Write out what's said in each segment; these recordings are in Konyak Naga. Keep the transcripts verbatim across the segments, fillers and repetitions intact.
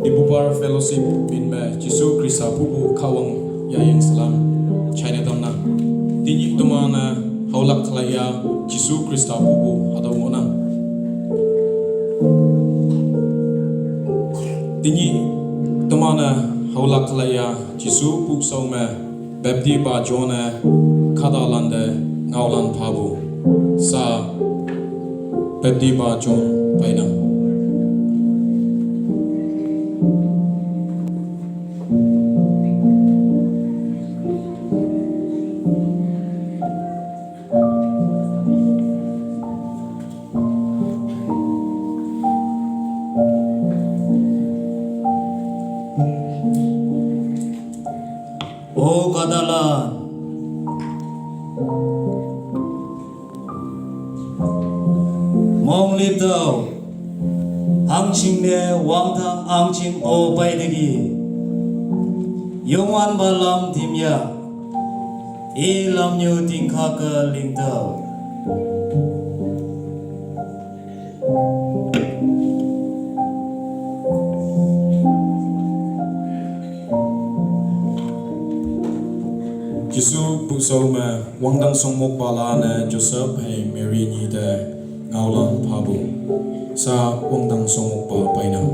Dibupar Fellowship min me Jisu Krista pupu Kahwang yayeng salam china tamnang. Tenyih teman-e haolak khalaiya Jisu Krista pupu hatüo ngohnang. Tenyih teman-e haolak khalaiya Jisu pu shao me Baptipa John-e kahtalante ngaolan phapu. Sa Baptipa John peinang. O kahtalan, monglip tüo, hangjingne wangdang ahngching-o peiteki, Youngwanpa lam tümya, i lamnyu tingkake lingtüoh. Jesu pu shao me wangdang shongmokpalan-e Joseph hei Mary nyi te ngaolan phapu. Sa wangdang shongmokpa peinang.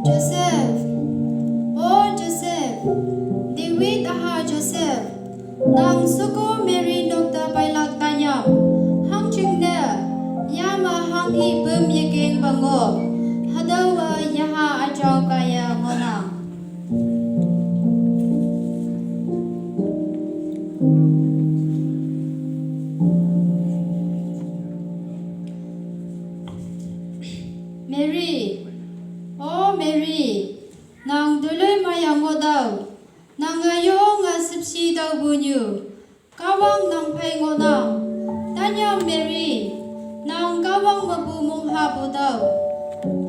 Joseph, O Joseph, David üha Joseph, nang sheko Mary nok te peilak tanyam, hangjingne yame hanghi püm yekeng pa ngoh, hatüowa yaha üjao kaiye ngohnang. Mary, O Mary, nang toiloi maya ngohtüoh, nange yonge shüpshe taopu nyu, Kahwang nang phei ngohnang. Tanyam Mary, nang Kahwang mepu mongha putüoh.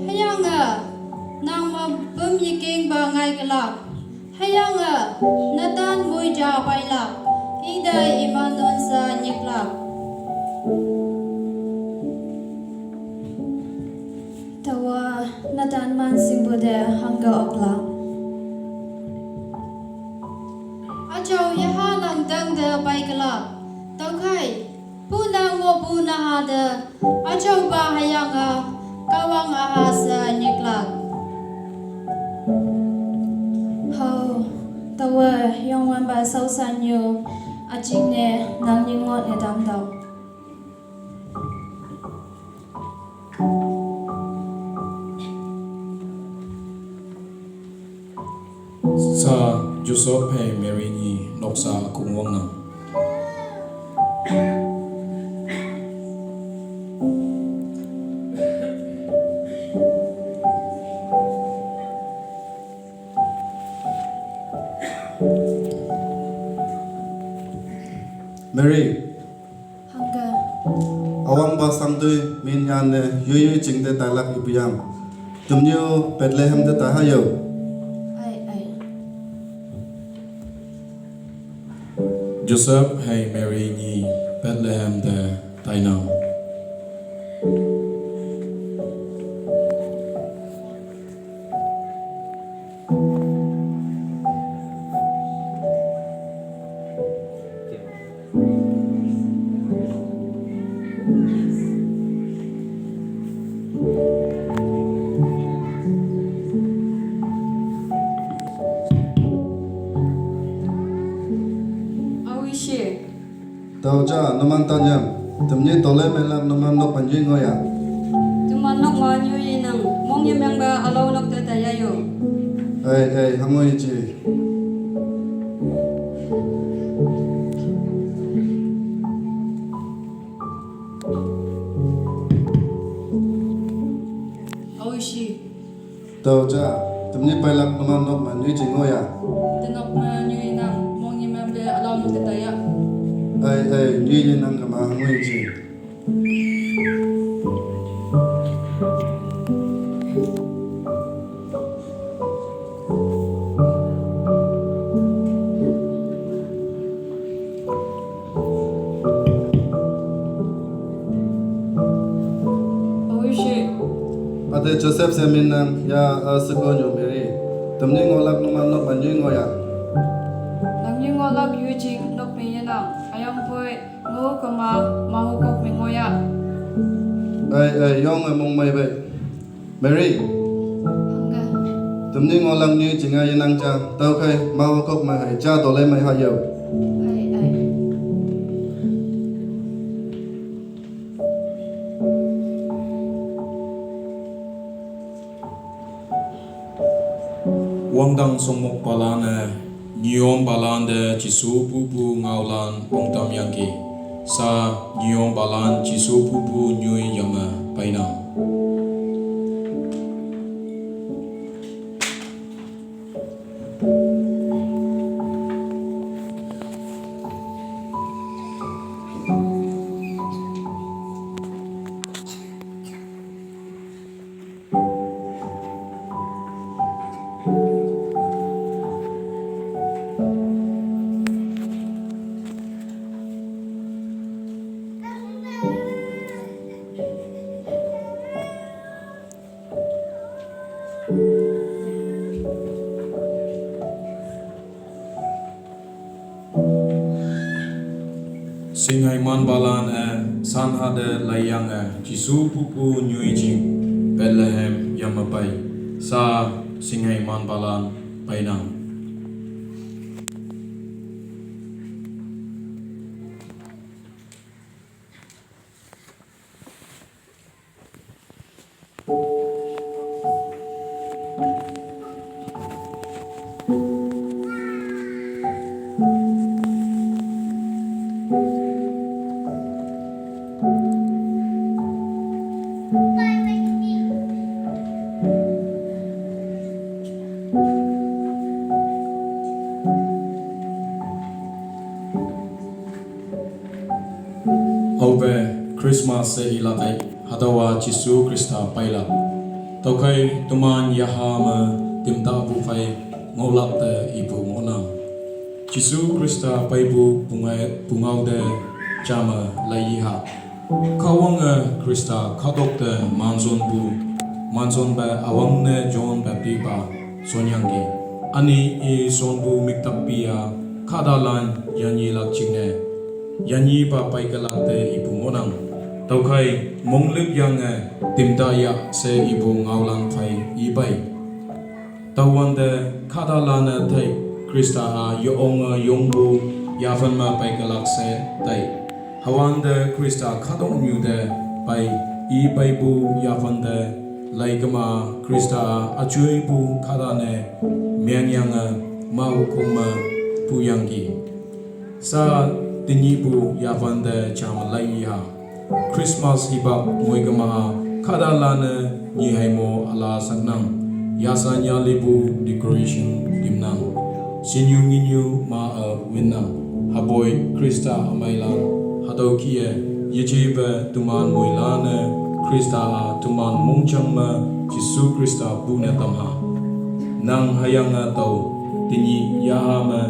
Hüyange nang me püm yekengpa ngaikelak. Hüyange netan moi ja peilak, ite Emmanuel she nyiklak. Taowa netan man shingpu te hangke oklak. Üjao yaha nang tangte peikelak. Tüokhei, pune ngohpu naha te üjaopa hüyange Kahwang üha she nyiklak. Hao, taowe Youngwanpa shaoshan nyu, üjingne nang nying ngohne tamtüoh. Sa Joseph hei Mary nyi noksa kongwangnang. Mary. Hangke. Üwangpa shangtoi min yanne yoi yoi jingte tailak ipu yang. Temnyu Bethlehem te taiha yo. Ai, ai. Joseph hei Mary nyi Bethlehem te tainang. Aoishi. Tao ja, numan tanyam. Temnyi tole melak numan nok me nyoi ngoh ya. Teman nok me nyoi yenang, mong yemengpa ülao nok te taiya yo. Ei, ei, hango yeji. Aoishi. Tüo ja, temnyi peilak numan nok me nyoi jing ngoh ya. Tenok me nyoi yenang, mong yemengpe ülao nok te taiya. Ei, ei, nyoi yenang kema hango yeji. Ade Joseph seminam ya a sekonyo Mary. Temni ngolak numan nok manyu ngoya. Nang nyu ngolak yu jing nok mi yenang. Ayang poi ngo kema mahu kok mi ngoya. Ai ai yong among mai bai. Mary. Angga. Temni ngolak nyu jinga yenang ja. Tau kai mahu kok mai hai ja dole mai ha yo. Ai ai. Wangdang songmok palan e, nyiom palan de Jisu pupu ngaolan pongtam yangki. Sa nyiom palan Jisu pupu nyui yame painang. Singhai man balan e, san hade layang e, Jisu pupu nyui jing, Bethlehem yamapai, sa singhai man balan painang. Aope Christmas se ilak ai, hadawa Jisu Khrista pailak. Taukhai teman yaha me timta bu phai ngaolak te ipu ngonang. Jisu Khrista paipu pungai pungau de jama lai iha. Kawang e Khrista khadok te manzon bu, manzon ba awang ne John Baptist ba sonyangki. Ani i sonbu miktak pia, khadalan yanyi lak jingne. Yanyi ba pai kelak te ipu ngonang. Taukhai monglip yang e timta ya se ipu ngaolan phai ipai. Tawante khadalan e thai Khrista a yong e yongbu yavan ma pai kelak se tai. Hawante Khrista khadok nyu te pai, i paipu yavan te, lai kema Khrista achuipu khadane, miang yang e, ma ukum ma pu yangki. Sa tinyipu yavan te chama lai iha. Christmas hipak ngoi kema a, khadalan e nyi haimo ala saknang. Yasa nya lipu decoration dimnang. Sinyu nginyu ma a winnang. Haboi Khrista amailang. Hatau kie, yeje be tuman moilan e Khrista a tuman mongchang ma Jisu Khrista pune tamha. Nang hayang a tau, tinyi yaha ma